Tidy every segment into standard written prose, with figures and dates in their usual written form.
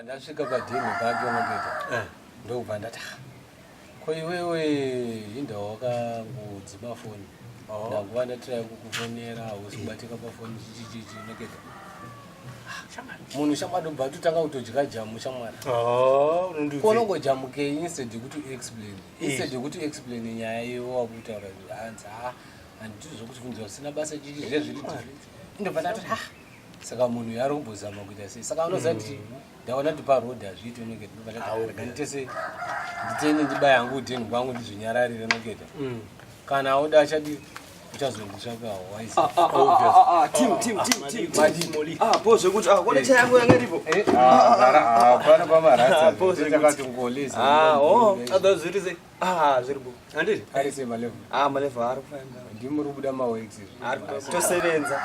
Ndasvika padheni pake unogeta ndokubva ndati, "Ah, ko iwewe inda wakangodzima foni? Ndakuva ndatira kukufonera, hausi kubatika pafoni, chichichichi." Unogeta munhu shamwari, ndobva atotanga kutodya jamu, shamwari. Konongojamukei instead yekuti uexplain, instead yekuti uexplain nyaya iwe wakutaura hanzi, "Ha, handiti zvokuti zvisina basa, chichi zvezviri." Ndobva ndati, "Ha, saka munhu yaari kumbozama kuita sei?" Saka unoziva kuti ndaona kuti paroad hazviiti, unogeta. Ndobva ndati, "Rega nditese nditene, ndibaya hangu udheni kwangu, ndizvinyararire." Unogeta, kana auda achadi uchazonditsvakawo waisi. Team, team, team, team. Ah, po zvekuti, ah, kone chai yangu yanga iripo. Hapana pamarasa. Po zvekuti. Takati ngolezi. Ah, oh. Otherwise zviri sei? Ah, zviri bo. Handiti? Ari sei malevel? Ah, malevel ari kufamba. Ndimuri kubuda maworks. Tosevenza.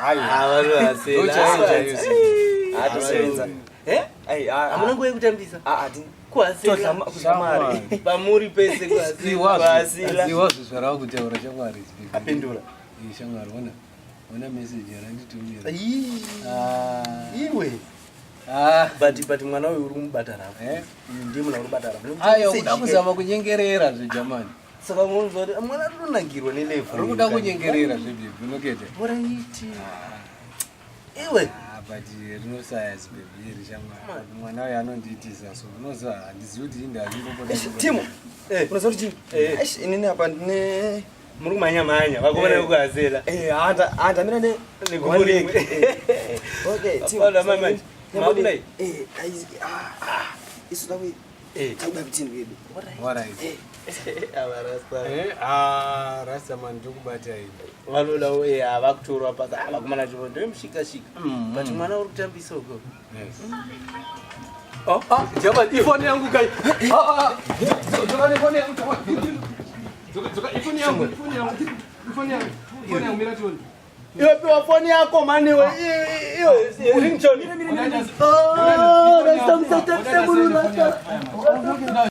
Ah, tosevenza. Eh? Ai, ah. Hamuna nguva yekutambisa. Ah, ah, tin. Kuhasela. Tozama kuzamari. Pamuri pese kuhasela. Kuhasila. Iwazvo zvarava kutaura, shamwari. Apindura. Ii, shamwari, ona, ona message yaranditumira. Ii. Ah. Iwe. Ah. But mwana uyu uri kumubata rafu. Eh? Ndiye munhu ari kubata rafu. Ayo, kuda kuzama kunyengerera zvejamani. Saka unonzwa kuti mwana ari kutonakirwa nelevel. Uri kuda kunyengerera zvebhebhi, unoketa. Alright. Iwe. Ah, but rinosaya zibhebhi iri, shamwari. Mwana uyu anondiitisa so, unoziva, handizivi kuti inda. Timo. Eh. Unoziva kuti Eh. Eish, inini apa ndine Muri kumhanya mhanya vakomana vekuhasela. Eh, handa handa mina ne Negumbo one leg. rimwe. Eh. Okay, team. Hapana, mai, mai. Makudai? Eh, ai, ah, ah. Isu tawe. Eh. Takuda kuti wedu. Alright. Avarasta. Eh, ah, rasta man, ndokubata ini. Vanodawo, eh, havakutorwa pasi. Ah, vakomana chivo ndomushika shika. But mwana uri kutambisa uko. Yes. Oh, ah, Jamal, ifoni yangu kai. Ah, ah, ah. Dzoka nefoni yangu, Jamal. Dzoka, dzoka, ifoni yangu, ifoni yangu. Ifoni yangu. Ifoni yangu, mira tione. Iwe, piwa foni yako mani iwe. Iwe ringtone. Oh, rasta musatambise munhu, rasta.